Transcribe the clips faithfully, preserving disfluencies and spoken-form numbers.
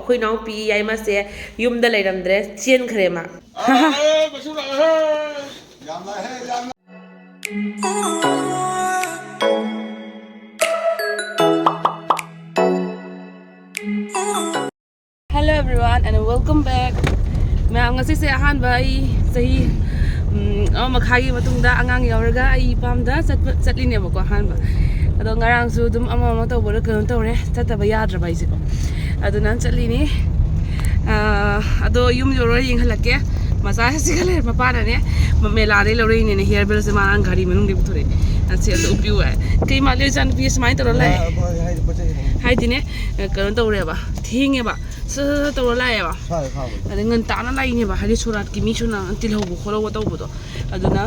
ꯑꯩꯈꯣꯏ ꯏꯅꯥꯎꯄꯤ ꯌꯥꯏꯃꯁꯦ ꯌꯨꯝꯗ ꯂꯩꯔꯝꯗ꯭ꯔꯦ, ꯆꯦꯟꯈ꯭ꯔꯦ ꯃꯥ꯫ Hello everyone and welcome back. ꯃꯌꯥꯝ, ꯉꯁꯤꯁꯦ ꯑꯍꯥꯟꯕ ꯑꯩ ꯆꯍꯤ, ꯎꯝ, ꯑꯃ ꯃꯈꯥꯏꯒꯤ ꯃꯇꯨꯡꯗ ꯑꯉꯥꯡ ꯌꯥꯎꯔꯒ ꯑꯩ ꯏꯄꯥꯝꯗ ꯆꯠꯄ, ꯆꯠꯂꯤꯅꯦꯕꯀꯣ ꯑꯍꯥꯟꯕ꯫ ꯑꯗꯣ ꯉꯔꯥꯡꯁꯨ ꯑꯗꯨꯝ ꯑꯃ ꯑꯃ ꯇꯧꯕꯗ ꯀꯩꯅꯣ ꯇꯧꯔꯦ, ꯆꯠꯇꯕ ꯌꯥꯗ꯭ꯔꯕ ꯑꯩꯁꯦꯀꯣ꯫ ꯑꯗꯨꯅ ꯆꯠꯂꯤꯅꯤ꯫ ꯑꯥ, ꯑꯗꯣ ꯌꯨꯝ ꯌꯧꯔꯒ ꯌꯦꯡꯍꯜꯂꯛꯀꯦ꯫ ꯃꯆꯥꯁꯤꯒ ꯂꯩꯔꯦ, ꯃꯄꯥꯅꯅꯦ ꯃꯦꯂꯥꯗꯩ ꯂꯧꯔꯛꯏꯅꯦꯅꯦ ꯍꯤꯌꯔ ꯕꯦꯜꯁꯦ, ꯃꯥꯅ ꯒꯥꯔꯤ ꯃꯅꯨꯡꯗꯒꯤ ꯄꯨꯊꯣꯔꯛꯑꯦ꯫ ꯑꯁꯤ ꯑꯗꯨ ꯎꯞꯄꯤꯌꯨ ꯍꯥꯏ꯫ ꯀꯩ ꯃꯥꯜꯂꯤ ꯏꯆꯥꯅꯨꯄꯤ ꯁꯨꯃꯥꯏꯅ ꯇꯧꯔ ꯂꯥꯛꯑꯦ? ꯍꯥꯏꯗꯤꯅꯦ, ꯀꯩꯅꯣ ꯇꯧꯔꯦꯕ, ꯊꯦꯡꯉꯦꯕ꯫ ꯁꯠ ꯁꯠ ꯁꯠ ꯇꯧꯔ ꯂꯥꯛꯑꯦꯕ꯫ ꯁ꯭ꯋꯥꯏꯗ ꯈꯥꯝꯃꯣ꯫ ꯑꯗꯩ ꯉꯟꯇꯥꯅ ꯂꯥꯛꯏꯅꯦꯕ, ꯍꯥꯏꯗꯤ ꯁꯣꯔꯥꯠꯀꯤ ꯃꯤꯁꯨ ꯅꯪ ꯇꯤꯜꯍꯧꯕ ꯈꯣꯠꯍꯧꯕ ꯇꯧꯕꯗꯣ꯫ ꯑꯗꯨꯅ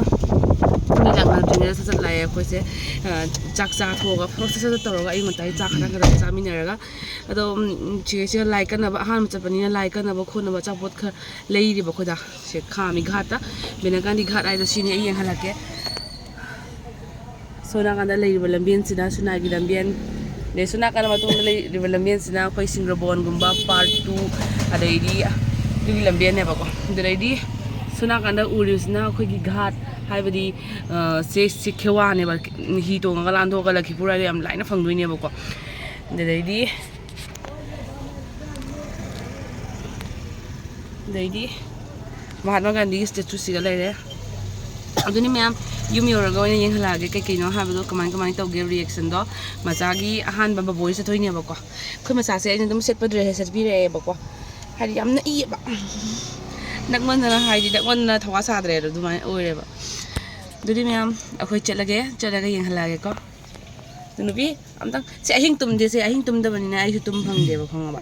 ꯃꯤ ꯂꯥꯛꯅꯗ꯭ꯔꯤꯉꯩꯗ ꯁꯠ ꯁꯠ ꯂꯥꯛꯑꯦ ꯑꯩꯈꯣꯏꯁꯦ꯫ ꯑ, ꯆꯥꯛ ꯆꯥꯊꯣꯛꯑꯒ ꯐꯠ ꯁꯠ ꯁꯠ ꯇꯧꯔꯒ ꯑꯌꯨꯛ ꯉꯟꯇꯥꯒꯤ ꯆꯥꯛ ꯈꯔ ꯈꯔ ꯆꯥꯃꯤꯟꯅꯔꯒ꯫ ꯑꯗꯣ, ꯎꯝ, ꯁꯤꯁꯤꯒ ꯂꯥꯏ ꯀꯠꯅꯕ, ꯑꯍꯥꯟꯕ ꯆꯠꯄꯅꯤꯅ ꯂꯥꯏ ꯀꯠꯅꯕ ꯈꯣꯠꯅꯕ ꯑꯆꯥꯄꯣꯠ ꯈꯔ ꯂꯩꯔꯤꯕ ꯑꯩꯈꯣꯏꯗ꯫ ꯁꯦ ꯈꯥꯝꯃꯤ ꯘꯥꯠꯇ, ꯕꯦꯅꯀꯥꯟꯗꯤ ꯘꯥꯠ ꯍꯥꯏꯗꯣ ꯁꯤꯅꯤ꯫ ꯑꯩ ꯌꯦꯡꯍꯜꯂꯛꯀꯦ꯫ ꯁꯣꯝ ꯅꯥꯀꯟꯗ ꯂꯩꯔꯤꯕ ꯂꯝꯕꯦꯟꯁꯤꯅ ꯁꯨꯅꯥꯒꯤ ꯂꯝꯕꯦꯟ, ꯑꯗꯩ ꯁꯣꯝ ꯅꯥꯀꯟꯗ ꯃꯇꯨꯡꯗ ꯂꯩꯔꯤꯕ ꯂꯝꯕꯦꯟꯁꯤꯅ ꯑꯩꯈꯣꯏ ꯁꯤꯡꯒ꯭ꯔꯕꯣꯟꯒꯨꯝꯕ part two, ꯑꯗꯩꯗꯤ ꯑꯗꯨꯒꯤ ꯂꯝꯕꯦꯟꯅꯦꯕꯀꯣ꯫ ꯑꯗꯨꯗꯩꯗꯤ ꯁꯣꯝ ꯅꯥꯀꯟꯗ ꯎꯔꯤꯕꯁꯤꯅ ꯑꯩꯈꯣꯏꯒꯤ ꯘꯥꯠ, ꯍꯥꯏꯕꯗꯤ, ꯑ, ꯁꯦ, ꯁꯦ ꯈꯦꯋꯥꯅꯦꯕ, ꯍꯤ ꯇꯣꯡꯉꯒ ꯂꯥꯟꯊꯣꯛꯑꯒ ꯂꯛꯈꯤꯄꯨꯔ ꯍꯥꯏꯗꯣ ꯌꯥꯝ ꯂꯥꯏꯅ ꯐꯪꯗꯣꯏꯅꯦꯕꯀꯣ꯫ ꯑꯗꯨꯗꯩꯗꯤ ꯑꯗꯩꯗꯤ ꯃꯍꯥꯠꯃꯥ ꯒꯥꯟꯙꯤꯒꯤ ꯁ꯭ꯇꯦꯆꯨꯁꯤꯒ ꯂꯩꯔꯦ꯫ ꯑꯗꯨꯅꯤ ꯃꯌꯥꯝ, ꯌꯨꯝ ꯌꯧꯔꯒ ꯑꯣꯏꯅ ꯌꯦꯡꯍꯜꯂꯛꯑꯒꯦ ꯀꯩ ꯀꯩꯅꯣ ꯍꯥꯏꯕꯗꯣ, ꯀꯃꯥꯏ ꯀꯃꯥꯏꯅ ꯇꯧꯒꯦ ꯔꯤꯌꯦꯛꯁꯟꯗꯣ꯫ ꯃꯆꯥꯒꯤ ꯑꯍꯥꯟꯕ ꯕꯕꯣꯏ ꯆꯠꯊꯣꯏꯅꯦꯕꯀꯣ꯫ ꯑꯩꯈꯣꯏ ꯃꯆꯥꯁꯦ ꯑꯩꯅ ꯑꯗꯨꯝ ꯁꯦꯠꯄ ꯗ꯭ꯔꯦꯁꯁꯦ ꯁꯦꯠꯄꯤꯔꯛꯑꯦꯕꯀꯣ꯫ ꯍꯥꯏꯗꯤ ꯌꯥꯝ ꯅꯛꯏꯌꯦꯕ꯫ ꯅꯛꯃꯟꯗꯅ, ꯍꯥꯏꯗꯤ ꯅꯛꯃꯟꯗꯅ ꯊꯧꯋꯥ ꯁꯥꯗ꯭ꯔꯦ ꯑꯗꯣ, ꯑꯗꯨꯃꯥꯏꯅ ꯑꯣꯏꯔꯦꯕ꯫ ꯑꯗꯨꯗꯤ ꯃꯌꯥꯝ, ꯑꯩꯈꯣꯏ ꯆꯠꯂꯒꯦ, ꯆꯠꯂꯒ ꯌꯦꯡꯍꯜꯂꯛꯑꯒꯦꯀꯣ꯫ ꯑꯗꯨ ꯅꯨꯄꯤ, ꯑꯝꯇꯪ ꯁꯦ, ꯑꯍꯤꯡ ꯇꯨꯝꯗꯦꯁꯦ, ꯑꯍꯤꯡ ꯇꯨꯝꯗꯕꯅꯤꯅ ꯑꯩꯁꯨ ꯇꯨꯝ ꯐꯪꯗꯦꯕ, ꯈꯪꯉꯕ?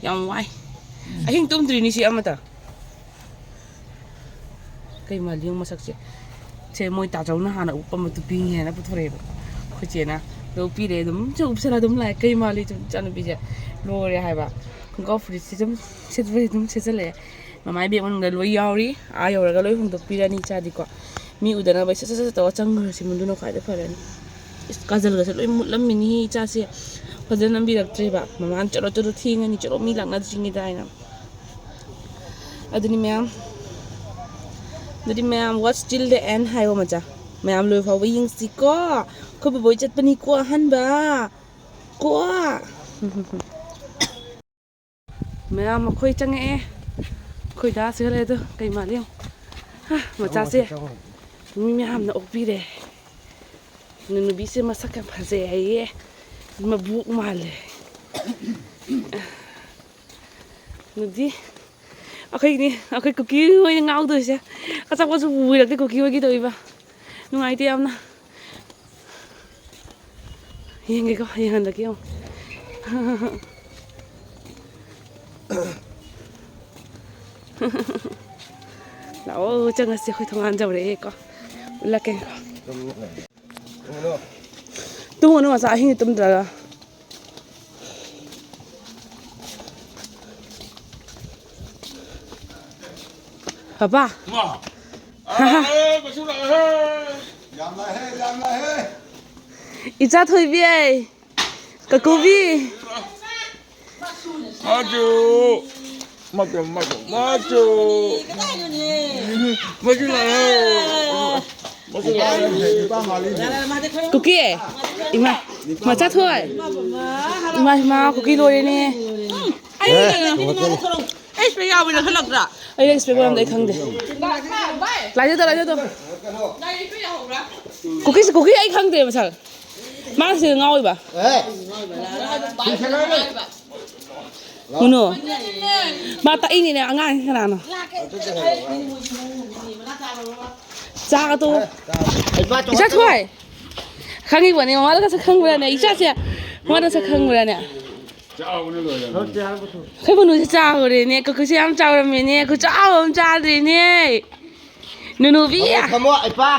ꯌꯥꯝ ꯋꯥꯏ꯫ ꯑꯍꯤꯡ ꯇꯨꯝꯗ꯭ꯔꯤꯅꯤ ꯁꯤ ꯑꯃꯇ꯫ ꯀꯩ ꯃꯥꯜꯂꯤ ꯌꯦꯡꯉꯨ ꯃꯁꯛꯁꯦ꯫ ꯁꯦ ꯃꯣꯏ ꯇꯥꯆꯧꯅ ꯍꯥꯟꯅ ꯎꯞꯄ ꯑꯃ ꯇꯨꯄꯤꯅꯦꯅ ꯄꯨꯊꯣꯔꯛꯑꯦꯕ꯫ ꯑꯩꯈꯣꯏ ꯆꯦꯅ ꯑꯗꯣ ꯎꯞꯄꯤꯔꯦ, ꯑꯗꯨꯝ ꯁꯨꯝ ꯎꯞꯁꯜꯂ ꯑꯗꯨꯝ ꯂꯥꯛꯑꯦ꯫ ꯀꯩ ꯃꯥꯜꯂꯤ ꯁꯨꯝ ꯏꯆꯥꯅꯨꯄꯤꯁꯦ ꯂꯣꯏꯔꯦ ꯍꯥꯏꯕ꯫ ꯈꯣꯡꯒ꯭ꯔꯥꯎ ꯐꯨꯔꯤꯠꯁꯦ ꯁꯨꯝ ꯁꯦꯠꯄꯁꯦ ꯑꯗꯨꯝ ꯁꯦꯠꯆꯜꯂꯛꯑꯦ꯫ ꯃꯃꯥꯏ ꯕꯦꯒ ꯃꯅꯨꯡꯗ ꯂꯣꯏ ꯌꯥꯎꯔꯤ꯫ ꯑꯥ ꯌꯧꯔꯒ ꯂꯣꯏ ꯍꯣꯡꯗꯣꯛꯄꯤꯔꯅꯤ ꯏꯆꯥꯗꯤꯀꯣ꯫ ꯃꯤ ꯎꯗꯅꯕ ꯁꯠ ꯁꯠ ꯁꯠ ꯇꯧꯔ ꯆꯪꯈ꯭ꯔꯁꯤ, ꯃꯗꯨꯅ ꯈ꯭ꯋꯥꯏꯗꯩ ꯐꯔꯅꯤ꯫ ꯏꯁ, ꯀꯥꯖꯜꯒꯁꯦ ꯂꯣꯏ ꯃꯨꯠꯂꯝꯃꯤꯅꯤ ꯏꯆꯥꯁꯦ꯫ ꯐꯖꯅ ꯅꯝꯕꯤꯔꯛꯇ꯭ꯔꯦꯕ꯫ ꯃꯃꯥꯅ "ꯆꯠꯂꯣ, ꯆꯠꯂꯣ, ꯊꯦꯡꯉꯅꯤ, ꯆꯠꯂꯣ, ꯃꯤ ꯂꯥꯛꯅꯗ꯭ꯔꯤꯉꯩꯗ" ꯍꯥꯏꯅ꯫ ꯑꯗꯨꯅꯤ ꯃꯌꯥꯝ, ꯑꯗꯨꯗꯤ ꯃꯌꯥꯝ, "Watch till the end" ꯍꯥꯏꯌꯣ ꯃꯆꯥ꯫ ꯃꯌꯥꯝ ꯂꯣꯏ ꯐꯥꯎꯕ ꯌꯦꯡꯁꯤꯀꯣ꯫ ꯑꯩꯈꯣꯏ ꯕꯣꯕꯣꯏ ꯆꯠꯄꯅꯤꯀꯣ ꯑꯍꯥꯟꯕ꯫ ꯀꯣ꯫ ꯃꯌꯥꯝ ꯑꯩꯈꯣꯏ ꯆꯪꯉꯛꯑꯦ꯫ ꯑꯩꯈꯣꯏ ꯗꯥꯁꯨ ꯂꯩ ꯑꯗꯣ ꯀꯩ ꯃꯥꯜꯂꯤ ꯌꯦꯡꯉꯨ꯫ ꯍꯥ, ꯃꯆꯥꯁꯦ ꯃꯤ ꯃꯌꯥꯝꯅ ꯑꯣꯛꯄꯤꯔꯦ꯫ ꯅꯨ-, ꯅꯨꯄꯤꯁꯦ ꯃꯁꯛ ꯌꯥꯝ ꯐꯖꯩ ꯍꯥꯏꯌꯦ꯫ ꯃꯕꯨꯛ ꯃꯥꯜꯂꯦ꯫ ꯑꯗꯨꯗꯤ ꯑꯩꯈꯣꯏꯒꯤꯅꯤ, ꯑꯩꯈꯣꯏ ꯀꯨꯀꯤ ꯍꯣꯏꯅ ꯉꯥꯎꯗꯣꯏꯁꯦ꯫ ꯑꯆꯥꯄꯣꯠꯁꯨ ꯄꯨꯕꯤꯔꯛꯇꯦ ꯀꯨꯀꯤ ꯍꯣꯏꯒꯤ ꯇꯧꯔꯤꯕ꯫ ꯅꯨꯡꯉꯥꯏꯇꯦ ꯌꯥꯝꯅ꯫ ꯌꯦꯡꯒꯦꯀꯣ, ꯌꯦꯡꯍꯜꯂꯒꯦ ꯌꯦꯡꯉꯣ꯫ ꯂꯥꯛꯑꯣ, ꯆꯪꯉꯁꯤ, ꯑꯩꯈꯣꯏ ꯊꯣꯡꯒꯥꯟ ꯌꯧꯔꯛꯑꯦꯀꯣ꯫ ꯎꯠꯂꯛꯀꯦꯀꯣ꯫ ꯇꯨꯝꯃꯨꯅꯨ ꯃꯆꯥ, ꯑꯍꯤꯡ ꯇꯨꯝꯗ꯭ꯔꯒ꯫ ꯄꯥꯄꯥ꯫ ꯃꯥ꯫ ꯑꯦ, ꯀꯩꯁꯨ ꯂꯥꯛꯑꯦ꯫ ꯌꯥꯝ ꯂꯥꯛꯑꯦ, ꯌꯥꯝ ꯂꯥꯛꯑꯦ꯫ ꯏꯆꯥ ꯊꯣꯏꯕꯤ ꯑꯩ꯫ ꯀꯀꯨꯕꯤ꯫ ꯃꯥꯁꯨ꯫ ꯃꯥꯁꯨ, ꯃꯥꯁꯨ, ꯃꯥꯁꯨ꯫ ꯃꯁꯤ ꯂꯥꯛꯑꯦ꯫ ꯃꯁꯤ ꯂꯥꯛꯑꯦ꯫ ꯀꯨꯀꯤ꯫ ꯏꯃꯥ꯫ ꯃꯆꯥ ꯊꯣꯏ꯫ ꯏꯃꯥ, ꯏꯃꯥ, ꯀꯨꯀꯤ ꯂꯣꯏꯔꯦꯅꯦ꯫ ꯑꯩ ꯂꯩꯔꯦ꯫ ꯑꯩ ꯁꯤꯗ ꯌꯥꯎꯕ ꯅꯠꯁꯜꯂꯛꯇ꯭ꯔꯥ? ꯑꯩ ꯂꯩ ꯁꯤꯗ ꯌꯥꯎꯔꯝꯗ ꯑꯩ ꯈꯪꯗꯦ꯫ ꯂꯥꯏꯖꯗꯣ, ꯂꯥꯏꯖꯗꯣ꯫ ꯀꯨꯀꯤꯁꯦ, ꯀꯨꯀꯤ ꯑꯩ ꯈꯪꯗꯦ ꯃꯁꯛ꯫ ꯃꯥ ꯁꯤꯗ ꯉꯥꯎꯔꯤꯕ꯫ ꯃꯨꯅꯨ꯫ ꯃꯥ ꯇꯛꯏꯅꯤꯅꯦ ꯑꯉꯥꯡꯁꯤ ꯀꯅꯥꯅꯣ? ꯆꯥꯒ ꯇꯣ꯫ ꯏꯆꯥ ꯊꯣꯏ꯫ ꯈꯪꯉꯤꯕꯅꯦ, ꯃꯃꯥꯗ ꯀꯁꯨ ꯈꯪꯕ꯭ꯔꯥꯅꯦ? ꯏꯆꯥꯁꯦ ꯃꯃꯥꯗ ꯀꯁꯨ ꯈꯪꯕ꯭ꯔꯥꯅꯦ? ꯆꯥꯎꯕꯅ ꯂꯣꯏꯔꯦ꯫ ꯑꯩꯈꯣꯏ ꯃꯨꯅꯨꯁꯦ ꯆꯥꯎꯔꯦꯅꯦ꯫ ꯀꯨꯀꯨꯁꯦ ꯌꯥꯝ ꯆꯥꯎꯔꯝꯃꯦꯅꯦ꯫ ꯈꯨꯆꯥꯎ ꯑꯃ ꯆꯥꯗ꯭ꯔꯤꯅꯦ꯫ ꯅꯨꯅꯨꯕꯤ꯫ ꯐꯝꯃꯣ, ꯐꯝꯃꯣ, ꯏꯄꯥ꯫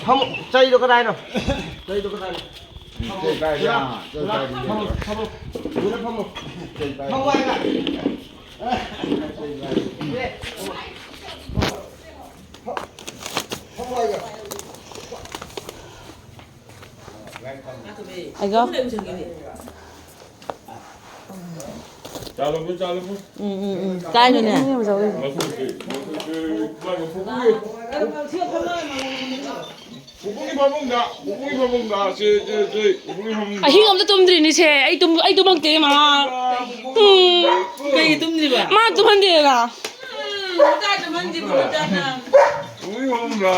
ꯐꯝꯃꯣ꯫ ꯆꯩꯗꯣ ꯀꯗꯥꯏꯅꯣ? ꯆꯩꯗꯣ ꯀꯗꯥꯏꯅꯣ? ꯐꯝꯃꯣ꯫ ꯆꯩ ꯀꯥꯏꯗ? ꯐꯝꯃꯣ, ꯐꯝꯃꯣ꯫ ꯐꯝꯃꯣ ꯍꯥꯏꯕ꯫ ꯐꯝꯃꯣ ꯍꯥꯏꯕ꯫ ꯑꯩꯒ꯫ ꯎꯝ, ꯎꯝ, ꯎꯝ꯫ ꯀꯥꯏꯅꯣꯅꯦ? ꯄꯨꯄꯨꯒꯤ ꯐꯃꯨꯡꯗ, ꯄꯨꯄꯨꯒꯤ ꯐꯃꯨꯡꯗ, ꯁꯦ, ꯁꯦ, ꯁꯦ, ꯄꯨꯄꯨꯒꯤ ꯐꯃꯨꯡꯗ꯫ ꯑꯍꯤꯡ ꯑꯝꯇ ꯇꯨꯝꯗ꯭ꯔꯤꯅꯤ ꯁꯦ, ꯑꯩ ꯇꯨꯝ-, ꯑꯩ ꯇꯨꯝꯃꯛꯇꯦ ꯃꯥ꯫ ꯎꯝ꯫ ꯀꯩꯒꯤ ꯇꯨꯝꯗ꯭ꯔꯤꯕ? ꯃꯥ ꯇꯨꯝꯍꯟꯗꯦꯗꯅ꯫ ꯎꯝ, ꯃꯆꯥ ꯇꯨꯝꯍꯟꯗ꯭ꯔꯤꯕ, ꯃꯆꯥꯅ꯫ ꯄꯨꯄꯨꯒꯤ ꯐꯃꯨꯡꯗ꯫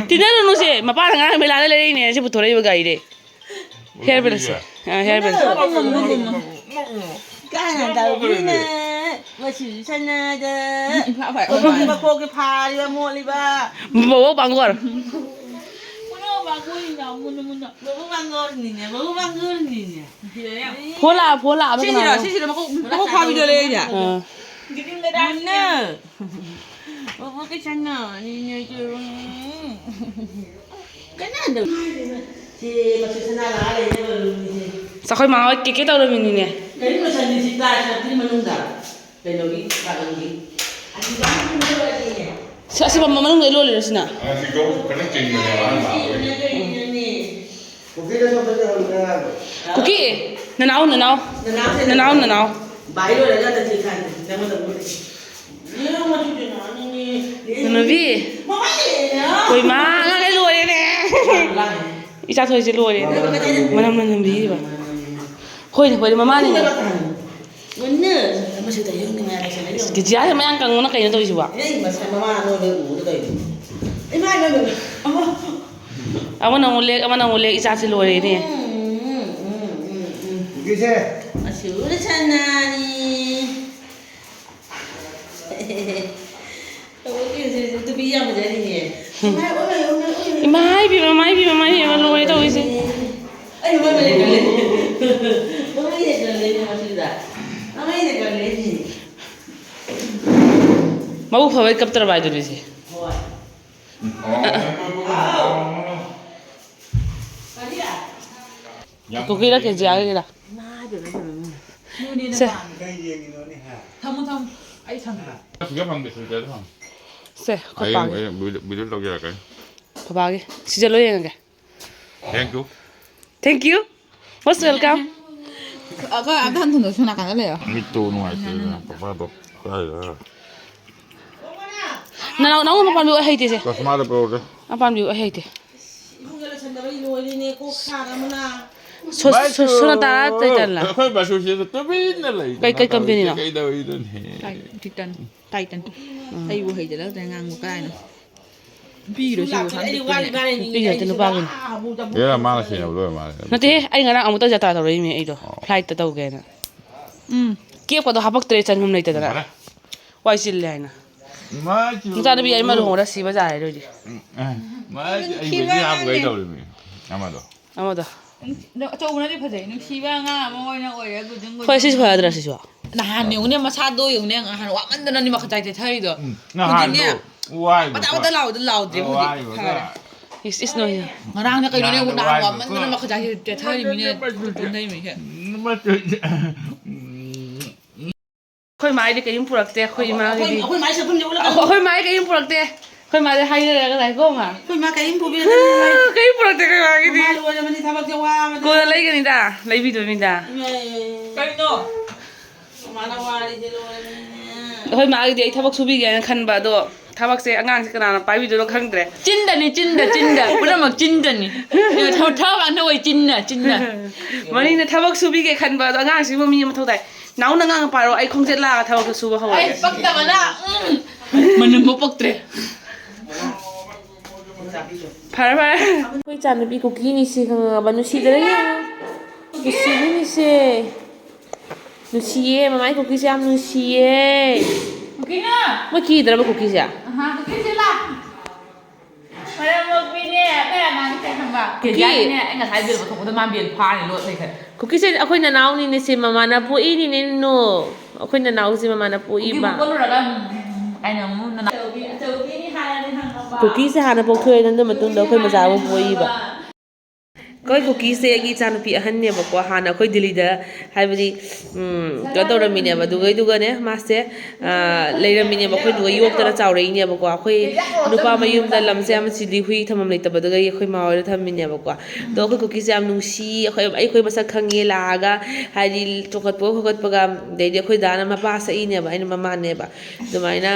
ꯇꯤꯟꯅꯔꯨꯅꯨꯁꯦ, ꯃꯄꯥꯅ ꯉꯔꯥꯡ ꯃꯦꯂꯥꯗ ꯂꯩꯔꯛꯏꯅꯦ, ꯁꯤ ꯄꯨꯊꯣꯔꯛꯏꯕ ꯒꯥꯔꯤꯗꯩ꯫ Hair band ꯁꯦ꯫ ꯑ, hair band ꯁꯦ꯫ ꯃꯕꯨꯡ, ꯃꯕꯨꯡ, ꯃꯕꯨꯡ꯫ ꯀꯥꯏꯅ ꯇꯧꯕꯤꯅ ꯃꯁꯤꯁꯨ ꯁꯥꯟꯅꯗ꯫ ꯏꯝꯐꯥꯜ ꯐꯥꯏ ꯃꯈꯣꯡꯒꯤ, ꯃꯈꯣꯡꯒꯤ ꯐꯥꯔꯤꯕ ꯃꯣꯠꯂꯤꯕ꯫ ꯕꯣꯕꯣꯛ ꯄꯥꯡꯒꯣꯔ꯫ ꯃꯨꯅꯣ ꯄꯥꯡꯒꯣꯔꯤꯅ ꯃꯨꯅ ꯃꯨꯅ꯫ ꯕꯣꯕꯣꯛ ꯄꯥꯡꯒꯣꯔꯅꯤꯅꯦ, ꯕꯣꯕꯣꯛ ꯄꯥꯡꯒꯣꯔꯅꯤꯅꯦ꯫ ꯐꯣꯟ ꯂꯥꯛꯑ-, ꯐꯣꯟ ꯂꯥꯛꯑꯕ ꯁꯤꯁꯤꯔꯣ? ꯀꯅꯥꯅꯣ? ꯁꯤꯁꯤꯔꯣ? ꯃꯀꯣꯛ, ꯃꯀꯣꯛ ꯐꯥꯕꯤꯗꯣ ꯂꯩꯔꯤꯁꯦ? ꯑꯥ꯫ ꯒ꯭ꯔꯤꯟ ꯃꯦꯗꯥꯝꯅ꯫ ꯕꯣꯕꯣꯛꯀꯤ ꯁꯥꯟꯅꯔꯅꯤꯅꯦ ꯆꯦꯔꯨꯝ꯫ ꯀꯅꯥꯗ? ꯁꯤ ꯃꯆꯨ ꯁꯅꯥ ꯂꯥꯛꯑ ꯂꯩꯅꯦ ꯕꯂꯨꯟꯁꯦ꯫ ꯑꯩꯈꯣꯏ ꯃꯥ ꯍꯣꯏ ꯀꯦꯛ ꯀꯦꯛ ꯇꯧꯔꯝꯃꯤꯅꯤꯅꯦ꯫ ꯀꯔꯤ ꯂꯣꯏꯁꯟꯗꯤ ꯁꯤ ꯀꯥꯏ ꯆꯠꯇ꯭ꯔꯤ ꯃꯅꯨꯡꯗ? ꯀꯩꯅꯣꯒꯤ ꯕꯥꯠꯔꯨꯝꯒꯤ꯫ ꯑꯁꯤ ꯕꯥꯠꯔꯨꯝꯒꯤ ꯂꯣꯏꯔꯗꯤꯅꯦ꯫ ꯁꯤ ꯑꯁꯤ ꯃꯅꯨꯡꯗ ꯂꯣꯜꯂꯤꯔꯣ ꯁꯤꯅ? ꯑ, ꯁꯤ ꯈꯔ ꯆꯤꯡꯕꯅꯦꯕ, ꯑꯍꯥꯟꯕ ꯂꯥꯛꯄꯩ꯫ ꯁꯤꯅ ꯀꯩꯅꯣꯅꯦ? ꯀꯨꯀꯤꯗ ꯁꯣꯝꯗ ꯂꯩꯍꯧꯔꯤꯕ ꯑꯉꯥꯡꯗꯣ꯫ ꯀꯨꯀꯤ! ꯅꯅꯥꯎ, ꯅꯅꯥꯎ꯫ ꯅꯅꯥꯎꯁꯦ ꯅꯅꯥꯎ, ꯅꯅꯥꯎ꯫ ꯚꯥꯏ ꯂꯣꯏꯔꯒ ꯆꯠꯁꯤ ꯈꯥꯟꯗꯦ, ꯅꯪꯉꯣꯟꯗ ꯑꯃꯨꯛ ꯂꯩ꯫ ꯌꯦꯡꯉꯣ, ꯃꯆꯨꯁꯦ ꯅꯥꯅꯤꯡꯉꯦ꯫ ꯅꯅꯨꯕꯤ꯫ ꯃꯃꯥꯏ ꯂꯩꯔꯦꯅꯦ꯫ ꯍꯣꯏ, ꯃꯥ, ꯑꯉꯥꯡꯈꯩ ꯂꯣꯏꯔꯦꯅꯦ꯫ ꯂꯥꯡꯉꯦ꯫ ꯏꯆꯥ ꯊꯣꯏꯁꯦ ꯂꯣꯏꯔꯦꯅꯦ꯫ ꯃꯅꯝ ꯅꯝꯕꯤꯔꯤꯕ꯫ ꯍꯣꯏꯅꯦ, ꯍꯣꯏꯅꯦ, ꯃꯃꯥꯅꯤꯅꯦ꯫ ꯃꯨꯟꯅ꯫ ꯃꯁꯤ ꯇꯧ, ꯌꯦꯡꯉꯨ, ꯅꯨꯡꯉꯥꯏ, ꯂꯥꯏꯁꯪ ꯍꯥꯏꯗꯣ꯫ ꯏꯁ, ꯀꯦꯖꯤ ꯍꯥꯏꯁꯦ ꯃꯌꯥꯡ ꯀꯪꯕꯅ ꯀꯩꯅꯣ ꯇꯧꯔꯤꯁꯤꯕꯣ? ꯑꯦ, ꯃꯁꯤ ꯃꯃꯥ ꯅꯣꯏ ꯂꯣꯏ ꯎꯕꯗ ꯀꯩꯅꯣ? ꯏꯃꯥ ꯅꯣꯏ ꯂꯣꯏ-, ꯑꯃ꯫ ꯑꯃꯅ ꯑꯃꯨꯛ ꯂꯦꯛ, ꯑꯃꯅ ꯑꯃꯨꯛ ꯂꯦꯛ, ꯏꯆꯥꯁꯦ ꯂꯣꯏꯔꯦꯅꯦ꯫ ꯎꯝ, ꯎꯝ, ꯎꯝ, ꯎꯝ, ꯎꯝ꯫ ꯀꯦꯖꯤ꯫ ꯑꯁꯤꯕꯨ ꯁꯅꯥꯅꯤ꯫ ꯇꯧꯕꯒꯤ ꯅꯨꯄꯤ ꯌꯥꯝ ꯐꯖꯔꯤꯅꯦ꯫ ꯎꯝ꯫ ꯏꯃꯥ, ꯑꯣꯏ, ꯑꯣꯏ, ꯑꯣꯏ, ꯑꯣꯏ꯫ ꯏꯃꯥ, ꯏꯕꯦꯝꯃ, ꯏꯃꯥ, ꯏꯕꯦꯝꯃ, ꯏꯃꯥ, ꯏꯕꯦꯝꯃ, ꯂꯣꯏꯔꯦ ꯇꯧꯔꯤꯁꯦ꯫ ꯑꯩ ꯃꯃꯥꯏ ꯃꯔꯩ ꯀꯜꯂꯦ꯫ ꯃꯃꯥꯏ ꯃꯔꯩ ꯀꯜꯂꯦ ꯃꯁꯤꯗ꯫ ꯃꯃꯥꯏ ꯃꯔꯩ ꯀꯜꯂꯦ ꯁꯤ꯫ ꯃꯕꯨꯛ ꯐꯕꯩ ꯀꯞꯇ꯭ꯔꯕ ꯍꯥꯏꯗꯨꯅꯤ ꯁꯤ꯫ ꯍꯣꯏ꯫ ꯀꯔꯤ? ꯀꯨꯀꯤꯔ ꯀꯦꯖꯤ ꯍꯥꯏꯒꯦꯔꯥ? ꯏꯃꯥ ꯏꯕꯦꯝꯃ, ꯏꯕꯦꯝꯃ, ꯏꯕꯦꯝꯃ꯫ ꯁꯦ꯫ ꯀꯩ ꯌꯦꯡꯉꯤꯅꯣꯅꯦ, ꯍꯥ? ꯊꯝꯃꯨ, ꯊꯝꯃꯨ꯫ ꯑꯩ ꯊꯝꯒꯦ꯫ ꯁꯤꯗ ꯐꯪꯗꯦ, ꯁꯤꯗ ꯐꯪꯗꯦ꯫ ꯁꯦ, ꯑꯩꯈꯣꯏ ꯍꯌꯦꯡ, ꯄꯥꯒꯤ꯫ ꯍꯌꯦꯡ ꯚꯤꯗꯤꯑꯣ, ꯚꯤꯗꯤꯑꯣ ꯇꯧꯖꯔꯛꯀꯅꯤ꯫ ꯕꯕꯥꯒꯤ꯫ ꯁꯤꯁꯦ ꯂꯣꯏ ꯌꯦꯡꯉꯒꯦ꯫ Thank you꯫ Thank you꯫ Most welcome꯫ ꯑꯩꯈꯣꯏ ꯑꯝꯇ ꯍꯟꯊꯅ ꯁꯣꯝ ꯅꯥꯀꯟꯗ ꯂꯩꯌꯣ꯫ ꯃꯤꯠꯇꯣ ꯅꯨꯡꯉꯥꯏꯇꯦꯗꯅ ꯄꯄꯥꯗꯣ꯫ ꯀꯥꯏꯗ? ꯅꯅꯥꯎ, ꯅꯅꯥꯎ ꯃꯄꯥꯟꯕꯤ ꯑꯣꯏ ꯍꯩꯇꯦꯁꯦ꯫ ꯆꯁꯃꯥꯗꯣ ꯄꯨꯔꯛꯎꯁꯦ꯫ ꯃꯄꯥꯟꯕꯤ ꯑꯣꯏ ꯍꯩꯇꯦ꯫ ꯏꯃꯨꯡꯗ ꯂꯣꯏꯁꯟꯗꯕꯩ ꯂꯣꯏꯔꯦꯅꯦ, ꯀꯣꯛ ꯁꯥꯅꯕꯅ꯫ ꯁꯣ-, ꯁꯣ-, ꯁꯣꯅꯥ ꯇꯔꯥ ꯇꯩꯇꯜꯂ? ꯑꯩꯈꯣꯏ ꯕꯥꯁꯨꯁꯤꯗ ꯇꯨꯃꯤꯟꯅ ꯂꯩ꯫ ꯀꯩ, ꯀꯩ ꯀꯝꯄꯦꯅꯤꯅꯣ? ꯀꯩꯗꯧꯔꯤꯅꯣꯅꯦ? ꯇꯥꯏ-, ꯇꯤꯇꯟ꯫ ꯇꯥꯏꯇꯟ꯫ ꯎꯝ꯫ ꯍꯩꯕꯨ ꯍꯩꯖꯤꯜꯂꯛꯇ꯭ꯔꯦ, ꯉꯥꯡꯕ ꯀꯥꯏꯅ꯫ ꯅꯨꯄꯤꯒꯤꯔꯣ ꯁꯤꯕꯨ? ꯅꯨꯄꯤꯒꯤ ꯅꯠꯇꯦ, ꯅꯨꯄꯥꯒꯤꯅꯤ꯫ ꯍꯦꯔꯥ, ꯃꯥꯅ ꯁꯤꯟꯅꯕ ꯂꯣꯏꯔ ꯃꯥꯜꯂꯦ꯫ ꯅꯠꯇꯦꯍꯦ, ꯑꯩ ꯉꯔꯥꯡ ꯑꯃꯨꯛꯇ ꯖꯇ꯭ꯔꯥ ꯇꯧꯔꯛꯏꯃꯤ ꯑꯩꯗꯣ꯫ ꯑꯣ꯫ Flightꯇ ꯇꯧꯒꯦꯅ꯫ ꯎꯝ꯫ Capꯀꯗꯣ ꯍꯥꯄꯛꯇ꯭ꯔꯦ, ꯆꯟꯐꯝ ꯂꯩꯇꯗꯅ꯫ ꯐꯔꯦ꯫ ꯋꯥꯏ ꯆꯤꯜꯂꯦ ꯍꯥꯏꯅ꯫ ꯃꯥꯁꯨ ꯃꯆꯥꯅꯨꯄꯤ ꯑꯃ ꯂꯨꯍꯣꯡꯉꯒ ꯁꯤꯕ ꯌꯥꯔꯦ ꯑꯗꯨꯏꯗꯤ꯫ ꯎꯝ, ꯑꯦ, ꯃꯥꯁꯨ ꯑꯩ ꯁꯤꯕ ꯍꯧꯖꯤꯛ ꯍꯥꯞꯄꯨꯒꯦ ꯌꯥꯔꯦ꯫ ꯇꯧꯔꯤꯃꯤ꯫ ꯑꯃꯗꯣ꯫ ꯑꯃꯗꯣ꯫ ꯑꯆꯧꯕꯅꯗꯤ ꯐꯖꯩ꯫ ꯅꯨꯡꯁꯤꯕ ꯑꯉꯥꯡ ꯑꯃ ꯑꯣꯏꯅ ꯑꯣꯏꯔꯦ, ꯒꯨꯖꯨꯡ ꯍꯣꯏ, ꯁꯤꯁꯨ ꯒꯨꯖꯨꯡ꯫ ꯐꯖꯗ꯭ꯔꯥ ꯁꯤꯁꯨ? ꯅꯍꯥꯟ ꯌꯦꯡꯉꯨꯅꯦ, ꯃꯁꯥꯗꯣ ꯌꯦꯡꯉꯨꯅꯦ, ꯅꯍꯥꯟ ꯋꯥꯃꯟꯗꯅꯅꯦ ꯃꯈꯨꯠ ꯆꯥꯏ ꯆꯦꯊꯔꯤꯗꯣ꯫ ꯎꯝ, ꯅꯍꯥꯟꯗꯣ ꯍꯧꯖꯤꯛꯅꯦ ꯋꯥꯏꯕꯀꯣ꯫ ꯄꯗꯥ ꯄꯗꯥ ꯂꯥꯎꯕꯗꯣ ꯂꯥꯎꯗ꯭ꯔꯦ ꯍꯧꯖꯤꯛ꯫ ꯋꯥꯏꯕꯀꯣ꯫ ꯐꯔꯦ꯫ ꯏꯁ, ꯏꯁ, ꯅꯣꯏ꯫ ꯉꯔꯥꯡꯅ ꯀꯩꯅꯣꯅꯦ, ꯅꯍꯥꯟꯗꯣ ꯅꯍꯥꯟ ꯋꯥꯏꯕꯀꯣ꯫ ꯋꯥꯃꯟꯗꯅ ꯃꯈꯨꯠ ꯆꯥꯏ ꯆꯦꯊꯔꯤꯃꯤꯅꯦ꯫ ꯃꯆꯨ-, ꯇꯨꯝꯊꯩꯃꯤꯅꯦ꯫ ꯃꯆꯨ-, ꯎꯝ꯫ ꯑꯩꯈꯣꯏ ꯃꯥꯏꯗꯤ ꯀꯔꯤꯝ ꯄꯨꯔꯛꯇꯦ, ꯑꯩꯈꯣꯏ ꯑꯩꯈꯣꯏ, ꯏꯃꯥꯒꯤꯗꯤ꯫ ꯑꯩꯈꯣꯏ ꯃꯥꯏ ꯁꯛꯐꯝꯁꯦ ꯎꯠꯂꯛꯀꯅꯨ꯫ ꯑꯩꯈꯣꯏ ꯃꯥꯏ ꯀꯔꯤꯝ ꯄꯨꯔꯛꯇꯦ꯫ ꯑꯩꯈꯣꯏ ꯃꯥꯗꯤ ꯍꯥꯏꯅꯔꯒ ꯂꯥꯛꯑꯦꯀꯣ, ꯃꯥ꯫ ꯑꯩꯈꯣꯏ ꯃꯥ ꯀꯔꯤꯝ ꯄꯨꯕꯤꯔꯛꯇꯦ꯫ ꯑꯥ, ꯀꯔꯤꯝ ꯄꯨꯔꯛꯇꯦ ꯑꯩꯈꯣꯏ ꯃꯥꯒꯤꯗꯤ꯫ ꯃꯥ ꯂꯣꯏꯔꯕꯅꯤ ꯊꯕꯛꯁꯦ ꯋꯥꯕꯗ꯫ ꯀꯣꯟꯅ ꯂꯩꯒꯅꯤꯗ, ꯂꯩꯕꯤꯗꯣꯏꯅꯤꯗ꯫ ꯏꯃꯥ, ꯏꯃꯥ, ꯏꯃꯥ꯫ ꯀꯩꯅꯣ? ꯃꯃꯥꯅ ꯋꯥꯔꯤꯁꯦ ꯂꯣꯏꯔꯕꯅꯤꯅꯦ꯫ ꯑꯩꯈꯣꯏ ꯃꯥꯒꯤꯗꯤ ꯑꯩ ꯊꯕꯛ ꯁꯨꯕꯤꯒꯦ ꯍꯥꯏꯅ ꯈꯟꯕ, ꯑꯗꯣ ꯊꯕꯛꯁꯦ ꯑꯉꯥꯡꯁꯦ ꯀꯅꯥꯅ ꯄꯥꯏꯕꯤꯗꯣꯏꯅꯣ ꯈꯪꯗ꯭ꯔꯦ꯫ ꯆꯤꯟꯗꯅꯤ, ꯆꯤꯟꯗ, ꯆꯤꯟꯗ꯫ ꯄꯨꯝꯅꯃꯛ ꯆꯤꯟꯗꯅꯤ꯫ ꯊꯕꯛ, ꯊꯕꯛ ꯉꯥꯛꯇ ꯑꯣꯏ, ꯆꯤꯟꯅ, ꯆꯤꯟꯅ꯫ ꯃꯅꯤꯡꯗ ꯊꯕꯛ ꯁꯨꯕꯤꯒꯦ ꯈꯟꯕ, ꯑꯗꯣ ꯑꯉꯥꯡꯁꯤꯕꯨ ꯃꯤ ꯑꯃ ꯃꯊꯧ ꯇꯥꯏ꯫ ꯅꯥꯎꯅ ꯉꯥꯡ ꯄꯥꯔꯣ, ꯑꯩ ꯈꯣꯡꯆꯦꯠ ꯂꯥꯛꯑꯒ ꯊꯕꯛꯇꯣ ꯁꯨꯕ ꯍꯧꯔꯒꯦ꯫ ꯑꯩ ꯄꯛꯇꯕꯅ, ꯎꯝ꯫ ꯃꯅꯝꯕꯨ ꯄꯛꯇ꯭ꯔꯦ꯫ ꯐꯔꯦ, ꯐꯔꯦ꯫ ꯑꯩꯈꯣꯏ ꯏꯆꯥꯅꯨꯄꯤ ꯀꯨꯀꯤꯅꯤꯁꯦ ꯈꯪꯉꯕ? ꯅꯨꯡꯁꯤꯗꯅ ꯌꯦꯡꯉꯨ꯫ ꯅꯨꯡꯁꯤꯕꯤꯅꯤꯁꯦ꯫ ꯅꯨꯡꯁꯤꯌꯦ, ꯃꯃꯥꯏ ꯀꯨꯀꯤꯁꯦ ꯌꯥꯝ ꯅꯨꯡꯁꯤꯌꯦ꯫ ꯀꯨꯀꯤꯅ! ꯃꯣꯏ ꯀꯤꯗ꯭ꯔꯕ ꯀꯨꯀꯤꯁꯦ? ꯑꯍꯥ, ꯀꯨꯀꯤꯁꯦ ꯂꯥꯛ꯫ ꯃꯔꯝ ꯃꯣꯛꯄꯤꯅꯦ, ꯑꯩꯈꯣꯏ ꯑꯉꯥꯡꯁꯦ ꯈꯪꯕ꯫ ꯀꯨꯀꯤ꯫ ꯀꯦꯖꯤꯅꯦ, ꯑꯩ ꯉꯁꯥꯏ ꯕꯦꯜ ꯄꯨꯊꯣꯛꯄꯗ ꯃꯥ ꯕꯦꯜ ꯐꯥꯔꯦ, ꯂꯣꯠ ꯂꯩꯈ꯭ꯔꯦ꯫ ꯀꯨꯀꯤꯁꯦ ꯑꯩꯈꯣꯏ ꯅꯅꯥꯎꯅꯤꯅꯦ, ꯁꯦ ꯃꯃꯥꯅ ꯄꯣꯛꯏꯅꯤꯅꯦ, ꯅꯣ꯫ ꯑꯩꯈꯣꯏ ꯅꯅꯥꯎꯁꯦ ꯃꯃꯥꯅ ꯄꯣꯛꯏꯕ꯫ ꯀꯨꯀꯤꯕꯨ ꯀꯣꯜꯂꯨꯔꯒ, ꯎꯝ, ꯑꯩꯅ ꯑꯃꯨꯛ ꯅꯅꯥꯎ-, ꯑꯆꯧꯕꯤ, ꯑꯆꯧꯕꯤꯅꯤ ꯍꯥꯏꯔꯗꯤ ꯍꯪꯉꯝꯕ꯫ ꯀꯨꯀꯤꯁꯦ ꯍꯥꯟꯅ ꯄꯣꯛꯊꯣꯛꯑꯦ, ꯑꯗꯨ ꯃꯇꯨꯡꯗ ꯑꯩꯈꯣꯏ ꯃꯆꯥ ꯑꯃꯨꯛ ꯄꯣꯛꯏꯕ꯫ ꯑꯩꯈꯣꯏ ꯀꯨꯀꯤꯁꯦ ꯑꯩꯒꯤ ꯏꯆꯥꯅꯨꯄꯤ ꯑꯍꯟꯅꯦꯕꯀꯣ꯫ ꯍꯥꯟꯅ ꯑꯩꯈꯣꯏ ꯗꯤꯜꯂꯤꯗ, ꯍꯥꯏꯕꯗꯤ, ꯎꯝ, ꯀꯩꯅꯣ ꯇꯧꯔꯝꯃꯤꯅꯦꯕ꯫ ꯑꯗꯨꯒꯩꯗꯨꯒꯅꯦ, ꯃꯥꯁꯦ, ꯑ, ꯂꯩꯔꯝꯃꯤꯅꯦꯕ꯫ ꯑꯩꯈꯣꯏꯗꯨꯒ ꯌꯣꯛꯇꯅ ꯆꯥꯎꯔꯛꯏꯅꯦꯕꯀꯣ꯫ ꯑꯩꯈꯣꯏ ꯅꯨꯄꯥ ꯃꯌꯨꯝꯗ ꯂꯝꯁꯦ ꯌꯥꯝ ꯆꯤꯜꯂꯤ, ꯍꯨꯏ ꯊꯝꯐꯝ ꯂꯩꯇꯕꯗꯨꯗꯒꯤ ꯑꯩꯈꯣꯏ ꯃꯥ ꯍꯣꯏꯗ ꯊꯝꯃꯤꯅꯦꯕꯀꯣ꯫ ꯑꯗꯣ ꯑꯩꯈꯣꯏ ꯀꯨꯀꯤꯁꯦ ꯌꯥꯝ ꯅꯨꯡꯁꯤ꯫ ꯑꯩꯈꯣꯏ, ꯑꯩꯈꯣꯏ ꯃꯁꯛ ꯈꯪꯉꯦ ꯂꯥꯛꯑꯒ, ꯍꯥꯏꯗꯤ, ꯆꯣꯡꯈꯠꯄ ꯈꯣꯀꯠꯄꯒ, ꯑꯗꯩꯗꯤ ꯑꯩꯈꯣꯏ ꯗꯥꯅ ꯃꯄꯥ ꯁꯛꯏꯅꯦꯕ, ꯑꯩꯅ ꯃꯃꯥꯅꯦꯕ꯫ ꯑꯗꯨꯃꯥꯏꯅ,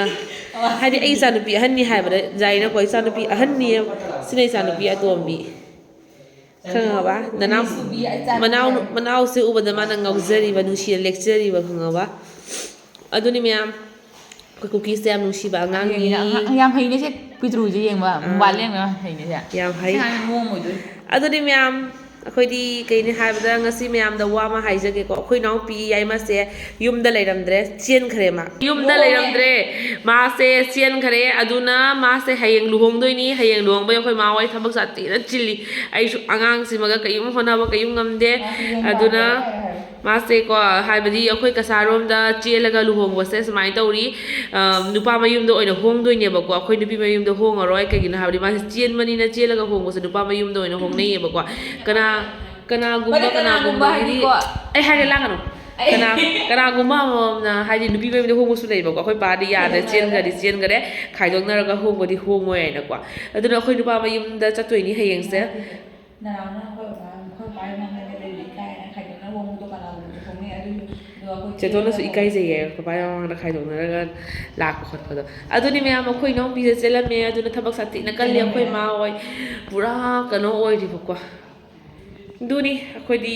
ꯍꯥꯏꯗꯤ, ꯑꯩ ꯏꯆꯥꯅꯨꯄꯤ ꯑꯍꯟꯅꯤ ꯍꯥꯏꯕꯗ ꯖꯥꯏꯅꯀꯣ, "ꯏꯆꯥꯅꯨꯄꯤ ꯑꯍꯟꯅꯤ, ꯁꯤꯅ ꯏꯆꯥꯅꯨꯄꯤ ꯑꯇꯣꯝꯕꯤ"꯫ ꯈꯪꯉꯕ? ꯅꯅꯥꯎ, ꯃꯅꯥꯎ, ꯃꯅꯥꯎꯁꯦ ꯎꯕꯗ ꯃꯥꯅ ꯉꯥꯎꯖꯔꯤꯕ, ꯅꯨꯡꯁꯤꯅ ꯂꯦꯛꯆꯔꯤꯕ, ꯈꯪꯉꯕ? ꯑꯗꯨꯅꯤ ꯃꯌꯥꯝ, ꯑꯩꯈꯣꯏ ꯀꯨꯀꯤꯁꯦ ꯌꯥꯝ ꯅꯨꯡꯁꯤꯕ ꯑꯉꯥꯡꯅꯤ꯫ ꯑꯉꯥꯡ ꯌꯥꯝ ꯍꯩꯅꯦ ꯁꯦ, ꯄꯤꯇ꯭ꯔꯨꯁꯦ ꯌꯦꯡꯕ, ꯑꯥ꯫ ꯃꯣꯕꯥꯏꯜ ꯌꯦꯡꯕ ꯌꯥꯝ ꯍꯩꯅꯦ ꯁꯦ꯫ ꯌꯥꯝ ꯍꯩ꯫ ꯁꯤ ꯑꯉꯥꯡꯁꯦ ꯃꯑꯣꯡ ꯑꯣꯏꯗꯣꯏꯅꯤ꯫ ꯑꯗꯨꯅꯤ ꯃꯌꯥꯝ, ꯑꯩꯈꯣꯏꯗꯤ ꯀꯩꯅꯤ ꯍꯥꯏꯕꯗ, ꯉꯁꯤ ꯃꯌꯥꯝꯗ ꯋꯥ ꯑꯃ ꯍꯥꯏꯖꯒꯦꯀꯣ꯫ ꯑꯩꯈꯣꯏ ꯏꯅꯥꯎꯄꯤ ꯌꯥꯏꯃꯁꯦ ꯌꯨꯝꯗ ꯂꯩꯔꯝꯗ꯭ꯔꯦ, ꯆꯦꯟꯈ꯭ꯔꯦ ꯃꯥ꯫ ꯌꯨꯝꯗ ꯂꯩꯔꯝꯗ꯭ꯔꯦ, ꯃꯥꯁꯦ ꯆꯦꯟꯈ꯭ꯔꯦ꯫ ꯑꯗꯨꯅ ꯃꯥꯁꯦ ꯍꯌꯦꯡ ꯂꯨꯍꯣꯡꯗꯣꯏꯅꯤ꯫ ꯍꯌꯦꯡ ꯂꯨꯍꯣꯡꯕꯩ ꯑꯩꯈꯣꯏ ꯃꯥ ꯍꯣꯏ ꯊꯕꯛ ꯁꯥꯊꯤꯅ ꯆꯤꯜꯂꯤ꯫ ꯑꯩꯁꯨ ꯑꯉꯥꯡꯁꯤꯃꯒ ꯀꯩꯝ ꯍꯣꯠꯅꯕ ꯀꯩꯝ ꯉꯝꯗꯦ꯫ ꯑꯗꯨꯅ ꯃꯥꯁꯦꯀꯣ, ꯍꯥꯏꯕꯗꯤ ꯑꯩꯈꯣꯏ ꯀꯁꯥꯔꯣꯝꯗ ꯆꯦꯜꯂꯒ ꯂꯨꯍꯣꯡꯕꯁꯦ ꯁꯨꯃꯥꯏꯅ ꯇꯧꯔꯤ, ꯑ, ꯅꯨꯄꯥ ꯃꯌꯨꯝꯗ ꯑꯣꯏꯅ ꯍꯣꯡꯗꯣꯏꯅꯦꯕꯀꯣ꯫ ꯑꯩꯈꯣꯏ ꯅꯨꯄꯤ ꯃꯌꯨꯝꯗ ꯍꯣꯡꯉꯔꯣꯏ꯫ ꯀꯩꯒꯤꯅꯣ ꯍꯥꯏꯕꯗꯤ ꯃꯥꯁꯦ ꯆꯦꯟꯕꯅꯤꯅ, ꯆꯦꯜꯂꯒ ꯍꯣꯡꯕꯁꯦ ꯅꯨꯄꯥ ꯃꯌꯨꯝꯗ ꯑꯣꯏꯅ ꯍꯣꯡꯅꯩꯌꯦꯕꯀꯣ꯫ ꯀꯅꯥ, ꯀꯅꯥꯒꯨꯝꯕ, ꯃꯔꯝ ꯀꯅꯥꯒꯨꯝꯕ ꯀꯅꯥꯒꯨꯝꯕꯒꯤꯗꯤ ꯍꯥꯏꯗꯤꯀꯣ꯫ ꯑꯩ ꯍꯥꯏꯒꯦ, ꯂꯥꯡꯒꯅꯨ꯫ ꯑꯩ ꯀꯅꯥ, ꯀꯅꯥꯒꯨꯝꯕ ꯑꯃꯃꯝꯅ, ꯍꯥꯏꯗꯤ, ꯅꯨꯄꯤ ꯃꯌꯨꯝꯗ ꯍꯣꯡꯕꯁꯨ ꯂꯩꯕꯀꯣ꯫ ꯑꯩꯈꯣꯏ ꯄꯥꯗꯤ ꯌꯥꯗ꯭ꯔꯦ, ꯈꯥꯏꯗꯣꯛꯅꯔꯒ꯫ ꯆꯦꯟꯈ꯭ꯔꯗꯤ ꯆꯦꯟꯈꯔꯦ, ꯈꯥꯏꯗꯣꯛꯅꯔꯒ ꯍꯣꯡꯕꯗꯤ ꯍꯣꯡꯉꯣꯏ ꯍꯥꯏꯅꯀꯣ꯫ ꯑꯗꯨꯅ ꯑꯩꯈꯣꯏ ꯅꯨꯄꯥ ꯃꯌꯨꯝꯗ ꯆꯠꯇꯣꯏꯅꯤ ꯍꯌꯦꯡꯁꯦ꯫ ꯅꯅꯥꯎꯅ ꯑꯩꯈꯣꯏ ꯕꯕꯥ, ꯑꯩꯈꯣꯏ ꯕꯕꯥꯒꯤ ꯃꯃꯥꯡꯗ ꯂꯩꯕ ꯏꯀꯥꯏ ꯍꯥꯏꯅ ꯈꯥꯏꯗꯣꯛꯅ ꯍꯣꯡꯕꯗꯣ ꯀꯅꯥꯒꯨꯝꯕꯗꯤ ꯍꯣꯡꯅꯩ꯫ ꯑꯗꯨ, ꯑꯗꯣ ꯑꯩꯈꯣꯏ ꯆꯦꯇꯣꯟꯅꯁꯨ ꯆꯦꯜꯂꯒ ꯏꯀꯥꯏꯖꯩꯌꯦ, ꯕꯕꯥ ꯃꯃꯥꯡꯗ ꯈꯥꯏꯗꯣꯛꯅꯔꯒ ꯂꯥꯛꯄ ꯈꯣꯠꯄꯗꯣ꯫ ꯑꯗꯨꯅꯤ ꯃꯌꯥꯝ, ꯑꯩꯈꯣꯏ ꯏꯅꯥꯎꯄꯤꯁꯦ ꯆꯦꯜꯂꯝꯃꯦ꯫ ꯑꯗꯨꯅ ꯊꯕꯛ ꯁꯥꯊꯤꯅ ꯀꯜꯂꯤ꯫ ꯑꯩꯈꯣꯏ ꯃꯥ ꯍꯣꯏ ꯄꯨꯔꯥ ꯀꯩꯅꯣ ꯑꯣꯏꯔꯤꯕꯀꯣ꯫ ꯑꯗꯨꯅꯤ ꯑꯩꯈꯣꯏꯗꯤ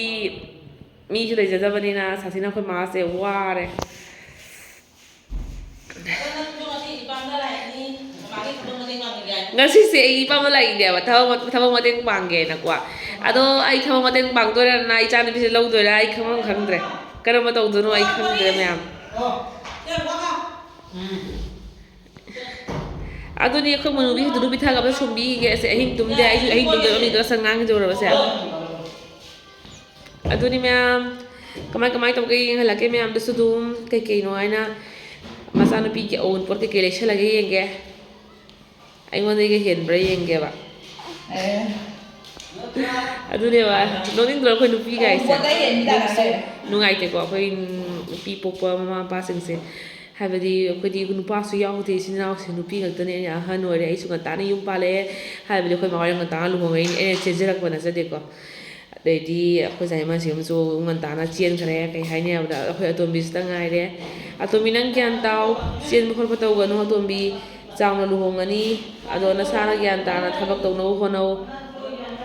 ꯃꯤꯁꯨ ꯂꯩꯖꯗꯕꯅꯤꯅ ꯁꯥꯊꯤꯅ ꯑꯩꯈꯣꯏ ꯃꯥꯁꯦ ꯋꯥꯔꯦ꯫ ꯉꯁꯤꯁꯦ ꯑꯩ ꯏꯄꯥꯝꯗ ꯂꯥꯛꯏꯅꯦꯕ, ꯊꯕꯛ, ꯊꯕꯛ ꯃꯇꯦꯡ ꯄꯥꯡꯒꯦꯅꯀꯣ꯫ ꯑꯗꯣ ꯑꯩ ꯊꯕꯛ ꯃꯇꯦꯡ ꯄꯥꯡꯗꯣꯏꯔꯅ ꯏꯆꯥꯅꯨꯄꯤꯁꯦ ꯂꯧꯗꯣꯏꯔꯥ, ꯑꯩ ꯈꯪꯐꯝ ꯈꯪꯗ꯭ꯔꯦ꯫ ꯀꯔꯝꯕ ꯇꯧꯗꯣꯏꯅꯣ ꯑꯩ ꯈꯪꯗ꯭ꯔꯦ ꯃꯌꯥꯝ꯫ ꯑꯗꯨꯅꯤ ꯑꯩꯈꯣꯏ ꯃꯨꯅꯨꯕꯤ ꯍꯨꯗꯨꯗꯨ ꯄꯤꯊꯛꯑꯒ ꯑꯝꯇ ꯁꯨꯝꯕꯤꯈꯤꯒꯦ꯫ ꯑꯁ, ꯑꯍꯤꯡ ꯇꯨꯝꯗꯦ꯫ ꯑꯩꯁꯨ ꯑꯍꯤꯡ ꯇꯨꯝꯗꯦ, ꯑꯅꯤꯗꯨꯒ ꯁꯪ ꯉꯥꯡꯈꯤꯗꯧꯔꯕꯁꯦ꯫ ꯑꯗꯨꯅꯤ ꯃꯌꯥꯝ, ꯀꯃꯥꯏ, ꯀꯃꯥꯏ ꯇꯧꯒꯦ ꯌꯦꯡꯍꯜꯂꯛꯀꯦ ꯃꯌꯥꯝꯗꯁꯨ ꯑꯗꯨꯝ꯫ ꯀꯩꯀꯩꯅꯣ ꯍꯥꯏꯅ ꯃꯆꯥꯅꯨꯄꯤꯒꯤ ꯑꯋꯨꯟꯄꯣꯠ ꯀꯩꯀꯩ ꯂꯩꯁꯜꯂꯒꯦ ꯌꯦꯡꯒꯦ꯫ ꯑꯩꯉꯣꯟꯗꯒꯤꯒ ꯍꯦꯟꯕ꯭ꯔꯥ ꯌꯦꯡꯒꯦꯕ꯫ ꯑꯦ꯫ ꯑꯗꯨꯅꯦꯕ, ꯅꯣꯛꯅꯤꯡꯗ꯭ꯔꯣ ꯑꯩꯈꯣꯏ ꯅꯨꯄꯤꯒꯥꯏꯁꯦ? ꯅꯨꯡꯁꯨ ꯅꯨꯡꯉꯥꯏꯇꯦꯀꯣ ꯑꯩꯈꯣꯏ ꯅꯨꯄꯤ ꯄꯣꯛꯄ ꯃꯃꯥ ꯃꯄꯥꯁꯤꯡꯁꯦ꯫ ꯍꯥꯏꯕꯗꯤ ꯑꯩꯈꯣꯏꯗꯤ ꯅꯨꯄꯥꯁꯨ ꯌꯥꯎꯗꯦ, ꯏꯆꯤꯟ ꯏꯅꯥꯎꯁꯦ ꯅꯨꯄꯤ ꯈꯛꯇꯅꯦ, ꯑꯩꯅ ꯑꯍꯟ ꯑꯣꯏꯔꯦ, ꯑꯩꯁꯨ ꯉꯟꯇꯥꯅ ꯌꯨꯝ ꯄꯥꯜꯂꯛꯑꯦ꯫ ꯍꯥꯏꯕꯗꯤ ꯑꯩꯈꯣꯏ ꯃꯥ ꯍꯣꯏꯅ ꯉꯟꯇꯥꯅ ꯂꯨꯍꯣꯡꯉꯛꯏꯅꯦ, ꯑꯩꯅ ꯆꯦꯟꯖꯔꯛꯄ ꯅꯠꯆꯗꯦꯀꯣ꯫ ꯑꯗꯩꯗꯤ ꯑꯩꯈꯣꯏ ꯁꯥꯏ ꯃꯁꯤ ꯑꯃꯁꯨ ꯉꯟꯇꯥꯅ ꯆꯦꯟꯈ꯭ꯔꯦ꯫ ꯀꯩ ꯍꯥꯏꯅꯤ ꯍꯥꯏꯕꯗ ꯑꯩꯈꯣꯏ ꯑꯇꯣꯝꯕꯤꯁꯤꯇ ꯉꯥꯏꯔꯦ꯫ ꯑꯇꯣꯝꯕꯤ, ꯅꯪ ꯒ꯭ꯌꯥꯟ ꯇꯥꯎ, ꯆꯦꯟꯕ ꯈꯣꯠꯄ ꯇꯧꯒꯅꯨ꯫ ꯑꯇꯣꯝꯕꯤ ꯆꯥꯎꯅ ꯂꯨꯍꯣꯡꯒꯅꯤ, ꯑꯗꯣ ꯅꯁꯥꯅ ꯒ꯭ꯌꯥꯟ ꯇꯥꯅ ꯊꯕꯛ ꯇꯧꯅꯕ ꯍꯣꯠꯅꯧ꯫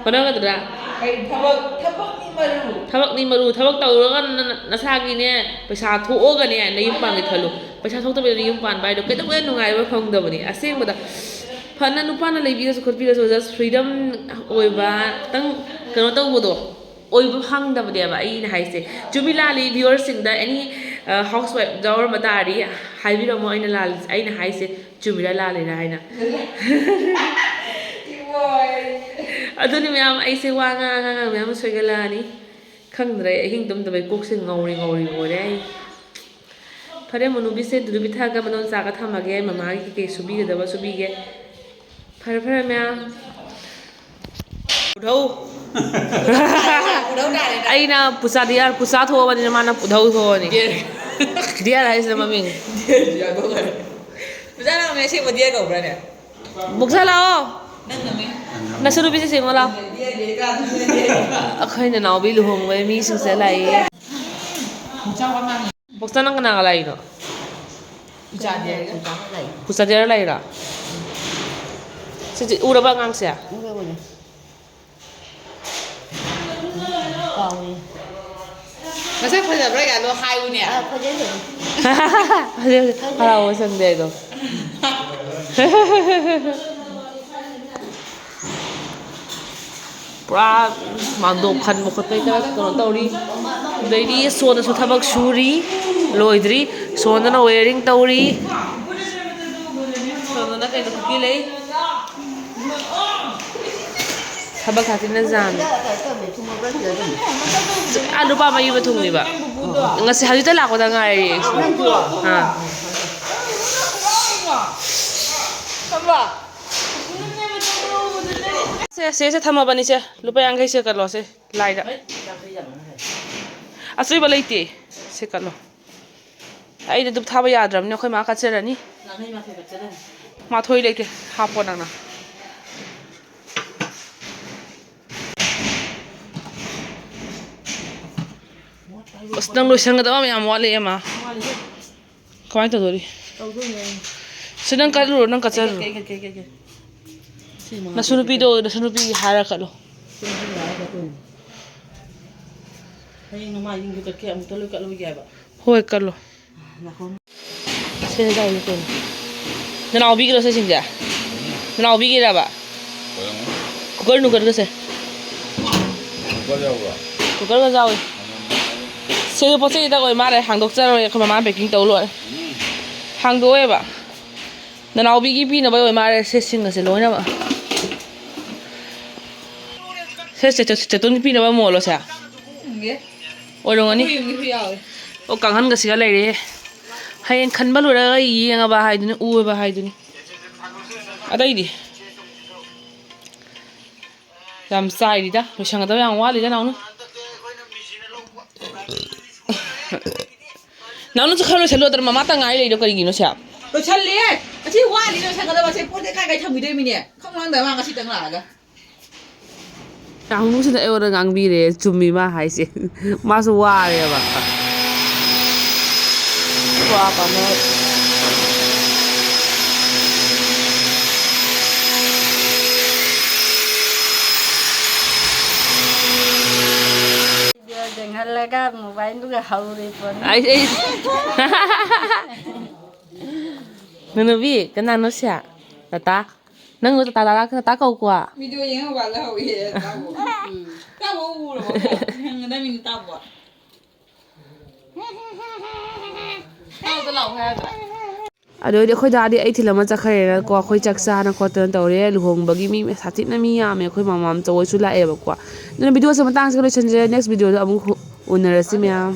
ꯍꯣꯠꯅꯒꯗ꯭ꯔꯥ? ꯀꯩ ꯊꯕꯛ? ꯊꯕꯛꯅꯤ ꯃꯔꯨ꯫ ꯊꯕꯛꯅꯤ ꯃꯔꯨ꯫ ꯊꯕꯛ ꯇꯧꯔꯒ ꯅ-, ꯅ-, ꯅꯁꯥꯒꯤꯅꯦ, ꯄꯩꯁꯥ ꯊꯣꯛꯑꯒꯅꯦ ꯅꯌꯨꯝ ꯄꯥꯟꯒꯦ ꯈꯜꯂꯨ꯫ ꯄꯩꯁꯥ ꯊꯣꯛꯇꯕꯤꯗ ꯅꯌꯨꯝ ꯄꯥꯟꯕ ꯍꯥꯏꯗꯣ ꯀꯩꯗꯧꯕꯩ ꯅꯨꯡꯉꯥꯏꯕ ꯐꯪꯗꯕꯅꯤ? ꯑꯁꯦꯡꯕꯗ ꯐꯅ ꯅꯨꯄꯥꯅ ꯂꯩꯕꯤꯔꯁꯨ ꯈꯣꯠꯄꯤꯔꯁꯨ, just freedom ꯑꯣꯏꯕ ꯈꯤꯇꯪ ꯀꯩꯅꯣ ꯇꯧꯕꯗꯣ ꯑꯣꯏꯕ ꯐꯪꯗꯕꯅꯦꯕ ꯑꯩꯅ ꯍꯥꯏꯁꯦ꯫ ꯆꯨꯝꯃꯤ ꯂꯥꯜꯂꯤ, viewerꯁꯤꯡꯗ any, ꯑ, housewife ꯌꯥꯎꯔꯝꯕ ꯇꯥꯔꯗꯤ ꯍꯥꯏꯕꯤꯔꯝꯃꯣ, ꯑꯩꯅ ꯂꯥꯜꯂꯤ, ꯑꯩꯅ ꯍꯥꯏꯁꯦ ꯆꯨꯝꯃꯤꯔꯥ ꯂꯥꯜꯂꯤꯔꯥ ꯍꯥꯏꯅ꯫ ꯏꯃꯣꯏ꯫ ꯑꯗꯨꯅꯤ ꯃꯌꯥꯝ, ꯑꯩꯁꯦ ꯋꯥ ꯉꯥꯡ ꯉꯥꯡ ꯃꯌꯥꯝ ꯑꯃ ꯁꯣꯏꯒꯠꯂꯛꯑꯅꯤ꯫ ꯈꯪꯗ꯭ꯔꯦ, ꯑꯍꯤꯡ ꯇꯨꯝꯗꯕꯩ ꯀꯣꯛꯁꯦ ꯉꯧꯔꯤ ꯉꯧꯔꯤ ꯉꯧꯔꯦ ꯑꯩ꯫ ꯐꯔꯦ, ꯃꯨꯅꯨꯕꯤꯁꯦ ꯑꯗꯨꯗ ꯄꯤꯊꯛꯑꯒ ꯃꯗꯣꯟ ꯆꯥꯒ ꯊꯝꯃꯒꯦ, ꯃꯃꯥꯒꯤ ꯀꯩꯀꯩ ꯁꯨꯕꯤꯒꯗꯕ ꯁꯨꯕꯤꯒꯦ꯫ ꯐꯔꯦ, ꯐꯔꯦ, ꯃꯌꯥꯝ꯫ ꯄꯨꯙꯧ꯫ ꯄꯨꯙꯧ ꯇꯥꯔꯦꯅꯦ꯫ ꯑꯩꯅ ꯄꯨꯆꯥ ꯗꯤꯌꯥꯔ, ꯄꯨꯆꯥ ꯊꯣꯛꯑꯕꯅꯤꯅ ꯃꯥꯅ ꯄꯨꯙꯧ ꯊꯣꯛꯑꯅꯤ꯫ ꯗꯤꯌꯔ꯫ ꯗꯤꯌꯥꯔ ꯍꯥꯏꯁꯤꯅ ꯃꯃꯤꯡ꯫ Dear dear ꯊꯣꯛꯑꯅꯤ꯫ ꯄꯨꯆꯥ ꯅꯪ ꯃꯃꯤꯡ ꯑꯁꯦꯡꯕ ꯗꯤꯌꯔ ꯀꯧꯕ꯭ꯔꯥꯅꯦ? ꯃꯨꯛꯁꯥ ꯂꯥꯛꯑꯣ꯫ ꯅꯪ ꯅꯃꯤꯡ? ꯅꯁꯨ ꯅꯨꯄꯤꯁꯦ ꯁꯦꯡꯉꯣ ꯂꯥꯛꯑꯣ꯫ ꯗꯤꯌꯔ ꯗꯤꯌꯔ ꯀꯥ ꯑꯗꯨꯝ ꯗꯤꯌꯔ ꯗꯤꯌꯔ꯫ ꯑꯩꯈꯣꯏ ꯅꯅꯥꯎꯕꯤ ꯂꯨꯍꯣꯡꯕꯩ ꯃꯤꯁꯤꯡꯁꯦ ꯂꯥꯛꯑꯦ꯫ ꯄꯣꯛꯆꯥꯎ ꯅꯪ ꯀꯅꯥꯒ ꯂꯥꯛꯏꯅꯣ? ꯏꯆꯥꯗꯤ꯫ ꯄꯨꯆꯥꯗꯤꯔ ꯂꯩꯔꯣ? ꯁꯤꯁꯦ ꯎꯔꯕ ꯑꯉꯥꯡꯁꯦ? ꯎꯔꯦ, ꯎꯔꯦ꯫ ꯀꯥꯎꯔꯦ꯫ ꯃꯁꯛ ꯐꯖꯕ꯭ꯔꯥ ꯀꯥꯏꯅꯣ ꯍꯥꯏꯌꯨꯅꯦ꯫ ꯑꯥ, ꯐꯖꯩ, ꯐꯖꯩ꯫ ꯐꯖꯩ, ꯐꯖꯩ꯫ ꯍꯔꯥꯎꯕ ꯁꯪꯗꯦ ꯑꯗꯣ꯫ ꯄꯨꯔꯥ ꯃꯥꯟꯗꯣꯞ ꯈꯟꯕ ꯈꯣꯠꯄꯩ ꯈꯔ ꯀꯩꯅꯣ ꯇꯧꯔꯤ꯫ ꯑꯗꯩꯗꯤ ꯁꯣꯟꯗꯁꯨ ꯊꯕꯛ ꯁꯨꯔꯤ, ꯂꯣꯏꯗ꯭ꯔꯤ꯫ ꯁꯣꯟꯗꯅ wiring ꯇꯧꯔꯤ꯫ ꯁꯣꯟꯗꯅ ꯀꯩꯅꯣ ꯀꯨꯀꯤ ꯂꯩ꯫ ꯊꯕꯛ ꯁꯥꯊꯤꯅ ꯌꯥꯝꯃꯤ꯫ ꯑꯥ, ꯅꯨꯄꯥ ꯃꯌꯨꯝꯗ ꯊꯨꯡꯉꯤꯕ꯫ ꯉꯁꯤ ꯍꯧꯖꯤꯛꯇ ꯂꯥꯛꯄꯗ ꯉꯥꯏꯔꯤ꯫ ꯑꯥ꯫ ꯁꯦ, ꯁꯦ, ꯁꯦ ꯊꯝꯃꯕꯅꯤ ꯁꯦ꯫ ꯂꯨꯄꯥ ꯌꯥꯡꯈꯩ ꯁꯦ ꯀꯠꯂꯣ ꯁꯦ, ꯂꯥꯏꯗ꯫ ꯑꯆꯣꯏꯕ ꯂꯩꯇꯦ꯫ ꯁꯦ ꯀꯠꯂꯣ꯫ ꯑꯩꯗꯤ ꯙꯨꯞ ꯊꯥꯕ ꯌꯥꯗ꯭ꯔꯕꯅꯤꯅ ꯑꯩꯈꯣꯏ ꯃꯥ ꯀꯠꯆꯔꯅꯤ꯫ ꯃꯥꯊꯣꯏ ꯂꯩꯇꯦ꯫ ꯍꯥꯞꯄꯣ ꯅꯪꯅ꯫ ꯑꯁ, ꯅꯪ ꯂꯣꯏꯁꯟꯒꯗꯕ ꯃꯌꯥꯝ ꯋꯥꯠꯂꯤ, ꯑꯦꯃꯥ꯫ ꯀꯃꯥꯏꯅ ꯇꯧꯗꯣꯔꯤ? ꯁꯤ ꯅꯪ ꯀꯠꯂꯨꯔꯣ, ꯅꯪ ꯀꯠꯆꯔꯨꯔꯣ꯫ ꯅꯁꯨ ꯅꯨꯄꯤꯗꯣ, ꯅꯁꯨ ꯅꯨꯄꯤꯒꯤ ꯍꯥꯏꯔ ꯀꯠꯂꯣ꯫ ꯍꯌꯦꯡ ꯅꯣꯡꯃꯥꯏꯖꯤꯡꯁꯨ ꯀꯠꯀꯦ, ꯑꯃꯨꯛꯇ ꯂꯣꯏ ꯀꯠꯂꯣꯏꯒꯦ ꯍꯥꯏꯕ꯫ ꯍꯣꯏ, ꯀꯠꯂꯣ꯫ ꯁꯦ ꯇꯧꯔꯤꯁꯦ ꯀꯩꯅꯣ? ꯅꯅꯥꯎꯕꯤꯒꯤꯔꯣ ꯁꯦ ꯁꯤꯡꯁꯦ? ꯅꯅꯥꯎꯕꯤꯒꯤꯔꯕ? ꯀꯨꯀꯔ ꯅꯨꯡꯀꯔꯒꯁꯦ? ꯀꯨꯀꯔꯒ ꯌꯥꯎꯏ꯫ ꯁꯤꯗ ꯄꯣꯠ ꯆꯩ ꯍꯦꯛꯇ ꯑꯣꯏ ꯃꯥꯜꯂꯦ, ꯍꯥꯡꯗꯣꯛꯆꯔꯣꯏ, ꯑꯩꯈꯣꯏ ꯃꯃꯥꯅ packing ꯇꯧ ꯂꯣꯏꯔꯦ꯫ ꯍꯥꯡꯗꯣꯛꯑꯣꯏꯕ꯫ ꯅꯅꯥꯎꯕꯤꯒꯤ ꯄꯤꯅꯕ ꯑꯣꯏ ꯃꯥꯜꯂꯦ ꯁꯦ ꯁꯤꯡ ꯑꯁꯦ ꯂꯣꯏꯅꯃꯛ꯫ ꯁꯦ, ꯁꯦ, ꯁꯦ, ꯆꯦꯇꯣꯟꯒꯤ ꯄꯤꯅꯕ ꯃꯣꯜꯂꯣ ꯁꯦ? ꯎꯝꯒꯦ꯫ ꯑꯣꯏꯔꯝꯒꯅꯤ꯫ ꯑꯩꯈꯣꯏ ꯌꯨꯝꯒꯤꯁꯨ ꯌꯥꯎꯋꯦ꯫ ꯑꯣ, ꯀꯥꯡꯍꯟꯒꯁꯤꯒ ꯂꯩꯔꯦ꯫ ꯍꯌꯦꯡ ꯈꯟꯕ ꯂꯣꯏꯔꯒ ꯌꯦꯡꯉꯕ ꯍꯥꯏꯗꯨꯅꯤ, ꯎꯔꯕ ꯍꯥꯏꯗꯨꯅꯤ꯫ ꯑꯇꯩꯗꯤ? ꯌꯥꯝ ꯆꯥꯏꯔꯤꯗ, ꯂꯣꯏꯁꯟꯒꯗꯕ ꯌꯥꯝ ꯋꯥꯠꯂꯤꯗ, ꯅꯥꯎꯅ꯫ ꯅꯥꯎꯅꯁꯨ ꯈꯔ ꯂꯣꯏꯁꯜꯂꯣꯗꯅ, ꯃꯃꯥꯇ ꯉꯥꯏ ꯂꯩꯗꯣ ꯀꯔꯤꯒꯤꯅꯣ ꯁꯦ? ꯂꯣꯏꯁꯜꯂꯦ꯫ ꯑꯁꯤ ꯋꯥꯠꯂꯤ ꯂꯣꯏꯁꯟꯒꯗꯕ, ꯑꯁꯤ ꯄꯣꯠ ꯆꯩ ꯀꯥꯏ ꯀꯥꯏ ꯊꯝꯈꯤꯗꯣꯏꯃꯤꯅꯦ? ꯈꯪ ꯈꯪꯗꯕ ꯃꯥ ꯉꯁꯤꯇꯪ ꯂꯥꯛꯑꯒ꯫ ꯀꯥꯡꯕꯨꯁꯤꯅ ꯑꯩꯉꯣꯟꯗ ꯉꯥꯡꯕꯤꯔꯦ, ꯆꯨꯝꯃꯤ ꯃꯥ ꯍꯥꯏꯁꯦ꯫ ꯃꯥꯁꯨ ꯋꯥꯔꯦꯕ꯫ ꯋꯥ ꯄꯥꯝꯃꯦ꯫ Video ꯌꯦꯡꯍꯜꯂꯒ mobileꯗꯨꯒ ꯍꯧꯔꯦ ꯄꯣꯠꯅꯤ꯫ ꯑꯩ, ꯑꯩ꯫ ꯅꯅꯨꯕꯤ, ꯀꯅꯥꯅꯣ ꯁꯦ? ꯇꯥꯇꯥ? ꯅꯪ ꯇꯥꯇꯥ, ꯇꯥꯇꯥ, ꯇꯥꯇꯥ ꯀꯧꯀꯣ꯫ Video ꯌꯦꯡꯉ ꯃꯣꯕꯥꯏꯜꯗ ꯍꯧꯋꯦ, ꯇꯥꯕꯣ꯫ ꯎꯝ꯫ ꯇꯥꯕꯣ ꯎꯔꯕꯣ? ꯌꯦꯡꯒꯗꯕꯅꯤ ꯇꯥꯕꯣ꯫ ꯇꯥꯕꯗ ꯂꯥꯛꯑꯣ ꯍꯥꯏꯗ꯭ꯔꯥ? ꯑꯗꯨ ꯑꯣꯏꯔꯗꯤ ꯑꯩꯈꯣꯏ ꯗꯥꯗꯤ ꯑꯩ ꯊꯤꯜꯂꯝꯃ ꯆꯠꯈ꯭ꯔꯦꯅꯀꯣ, ꯑꯩꯈꯣꯏ ꯆꯥꯛ ꯆꯥꯅ ꯈꯣꯠꯇꯅ ꯇꯧꯔꯦ꯫ ꯂꯨꯍꯣꯡꯕꯒꯤ ꯃꯤ ꯁꯥꯊꯤꯅ ꯃꯤ ꯌꯥꯝꯃꯦ, ꯑꯩꯈꯣꯏ ꯃꯃꯥ ꯃꯆꯧ ꯍꯣꯏꯁꯨ ꯂꯥꯛꯑꯦꯕꯀꯣ꯫ ꯑꯗꯨꯅ videoꯁꯦ ꯃꯇꯥꯡꯁꯤꯒ ꯂꯣꯏꯁꯤꯟꯖꯔꯦ, next videoꯗ ꯑꯃꯨꯛ ꯎꯅꯔꯁꯤ ꯃꯌꯥꯝ꯫